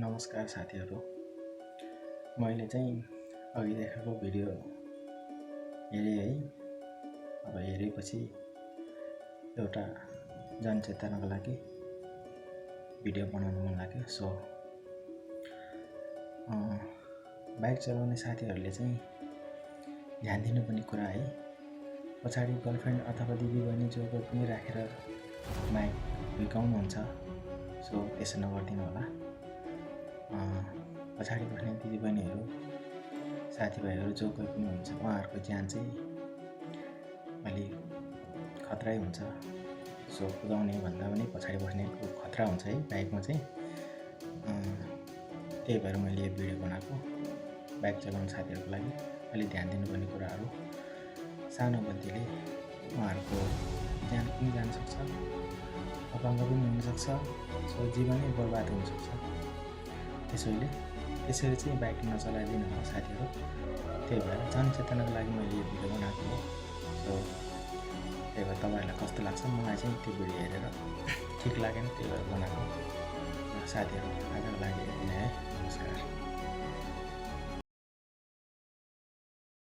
नमस्कार साथीहरू। मैले चाहिँ अघि देखाएको भिडियो हेरेँ है। अब हेरेपछि एउटा जनचेतनाको लागि भिडियो बनाउन मन लाग्यो। सो बाइक चलाउने साथीहरूले चाहिँ ध्यान दिनुपर्ने कुरा है, पछाडि गर्लफ्रेन्ड अथवा दिदीबहिनी जो कोही पनि राखेर बाइक हिर्काउनुहुन्छ, सो त्यसो नगरिदिनु होला। पछाडि बस्ने दिदीबहिनीहरू साथीभाइहरू जो कोही पनि हुन्छ, उहाँहरूको ज्यान चाहिँ अलि खतरै हुन्छ। सो कुदाउने भन्दा पनि पछाडि बस्नेको खतरा हुन्छ है बाइकमा चाहिँ। त्यही भएर मैले यो भिडियो बनाएको। बाइक चलाउने साथीहरूको लागि अलि ध्यान दिनुपर्ने कुराहरू, सानो गल्तीले उहाँहरूको ज्यान पनि जान सक्छ, अपाङ्ग पनि हुनसक्छ। सो जीवनै बर्बाद हुनसक्छ। त्यसैले चाहिँ बाइक नचलाइदिनु होला साथीहरू। त्यही भएर जनचेतनाको लागि मैले यो भिडियो बनाएको हो। सो त्यही भएर तपाईँहरूलाई कस्तो लाग्छ, मलाई चाहिँ त्यो भिडियो हेरेर ठिक लागेन, त्यही भएर बनाएको। साथीहरू आजको लागि यति नै है। नमस्कार।